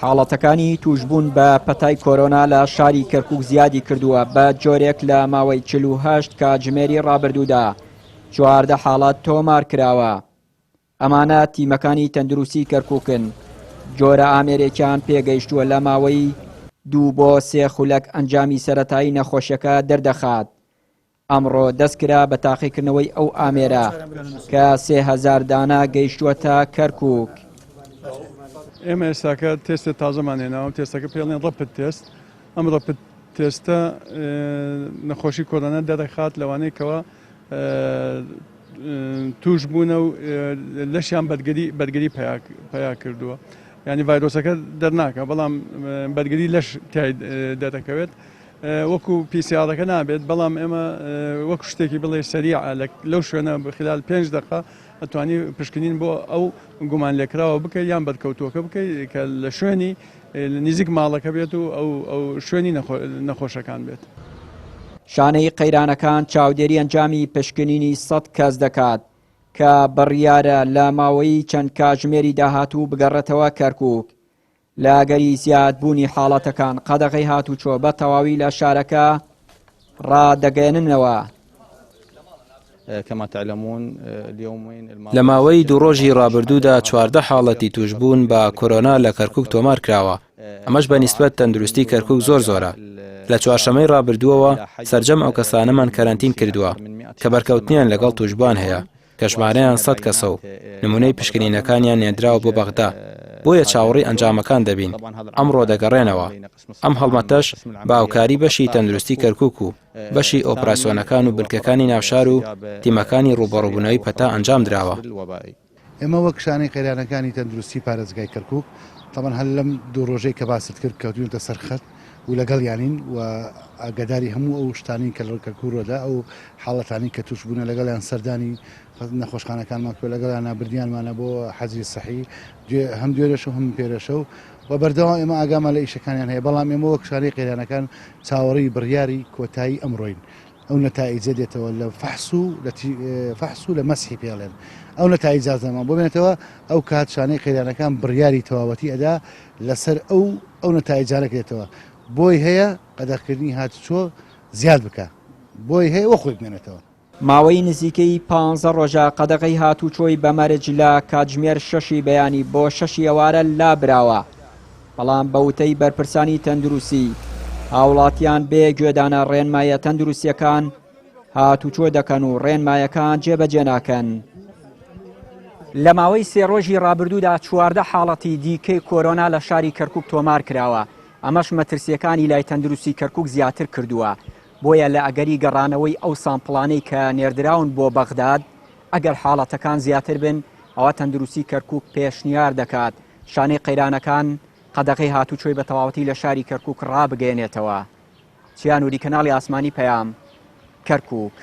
حاڵەتەکانی تووشبوون بە پەتای کۆرۆنا لە شاری کەرکک زیادی کردووە بە جۆرێک لە ماوەی 48 کاتژمێری ڕابردوودا 14 حاڵەت تۆمار کراوە. ئەمانە تیمەکانی تەندروستی کەرکوکن، جۆرە ئامێرێکیان پێگەیشتووە لە ماوەی دوو بۆ سێ خولەک ئەنجامی سەرەتایی نەخۆشیەکە دەردەخات. ئەمڕۆ دەستکرا بە تاقیکردنەوەی ئەو ئامێرە کە 3000 دانە گەیشتووەتە کەرکوک. ئێمە ئێستاکە تێستێ تازەمان هێناوە، تێستەکە پێڵێن rapid test، ئەم rapid test ە نەخۆشی کۆرۆنا دەرەخات لەوانەیە کەوا توش بوونە و لەشیان بەرگری بەرگری پیا کردووە ینی ڤایرۆسەکە دەرناکە بەڵام بەرگری لەش تای دەرەکەوێت وەکو PCR ەکە نابێت بەڵام ئێمە وەکو شتێکی بڵێ سەریع لەو شوێنە خلال پێنج دقە ئەتوانی پشکنین بۆ ئەو گومان لێکراوە بکەیت یان بەرکەوتووەکە بکەیت کە لە شوێنی نزیک ماڵەکە بێت و ئەو ئەو شوێنی نەخۆشەکان بێت. شانەی قەیرانەکان چاودێری ئەنجامی پشکنینی 100 کەس دەکات کە بڕیارە لە ماوەی چەند کاتژمێری داهاتوو بگەڕێتەوە کەرکوک. لە ئەگەری زیادبوونی حاڵەتەکان قەدەغەی هاتوچۆ بە تەواوی لە شارەکە ڕادەگەیەننەوە. لە ماوەی دوو ڕۆژی ڕابردوودا 14 حاڵەتی تووشبوون بە کۆرۆنا لە کەرکوک تۆمار کراوە، ئەمەش بە نیسبەت تەندروستی کەرکوک زۆر زۆرە. لە چوارشەمەی ڕابردووەوە سەرجەم ئەو کەسانەمان کەرەنتین کردووە کە بەرکەوتنیان لەگەڵ تووشبووان هەیە کە ژمارەیان 100 کەسە و نمونەی پشکنینەکانیان نێردراوە بۆ بەغدا، بۆیە چاوەڕێی ئەنجامەکان دەبین، ئەمڕۆ دەگەڕێنەوە. ئەم هەڵمەتەش بە هاوکاری بەشی تەندروستی کەرکوک و بەشی ئۆپراسیۆنەکان و بنکەکانی ناوشار و تیمەکانی ڕووبەڕووبوونەوەی پەتا ئەنجام دراوە. ئێمە وەک شانەی قەیرانەکانی تەندروستی پارێزگای کەرکوک تەبعەن هەر لەم دوو ڕۆژەی کە باست کرد کەوتوینەتە سەر خەت و لەگەڵیانین و ئاگاداری هەموو ئەو شتانین کە لە کەرکوک ڕوودا ئەو حاڵەتانی کە توش بوونە لەگەڵیان سەردانی نەخۆشخانەکانمان کرد لەگەڵیانە بردیانمانە بۆ حەجری سەحی هەم دوێرێش و هەم پێرێشە و و بەردەوام ئێمە ئاگامان لە ئیشەکانیان هەیە بەڵام ئێمە وەک شانەی قەیرانەکان چاوەڕێی بڕیاری کۆتایی ئەمڕۆین ئەو نەتائیجە دێتەوە لە فەحس و لە فەحس و لە مەسحی پێڵێن ئەو نەتائیجازەمان بۆ بێنێتەوە ئەو کات شانەی قەیرانەکان بڕیاری تەواوەتی ئەدا لەسەر ئەو ئەو نەتائیجانە دێتەوە بۆی هەیە قەدەغکردنی هاتوچۆ زیاد بکە بۆی هەیە وە خۆی بمێنێتەوە. ماوەی نزیکەی پانزە ڕۆژە قەدەغەی هاتووچۆی بە مەرج لە کاتژمێر شەشی بەیانی بۆ شەشی ئێوارە لابراوە، بەڵام بە وتەی بەرپرسانی تەندروستی، هاوڵاتیان بێ گوێدانە ڕێنماییە تەندروستییەکان هاتوچۆ دەکەن و ڕێنمایەکان جێبەجێ ناکەن. لە ماوەی سێ ڕۆژی ڕابردوودا 14 حاڵەتی دیکەی کۆرۆنا لە شاری کەرکک تۆمار کراوە، ئەمەش مەترسییەکانی لای تەندروستی کەرکک زیاتر کردووە. بۆیە لە ئەگەری گەڕانەوەی ئەو سامپڵانەی کە نێردراون بۆ بەغداد، ئەگەر حاڵەتەکان زیاتر بن، ئەوا تەندروستی کەرکوک پێشنیار دەکات شانەی قەیرانەکان قەدەغەی هاتوچۆی بە تەواوەتی لە شاری کەرکوک ڕابگەیەنێتەوە. چیا نوری کەناڵی ئاسمانی پەیام، کەرکوک.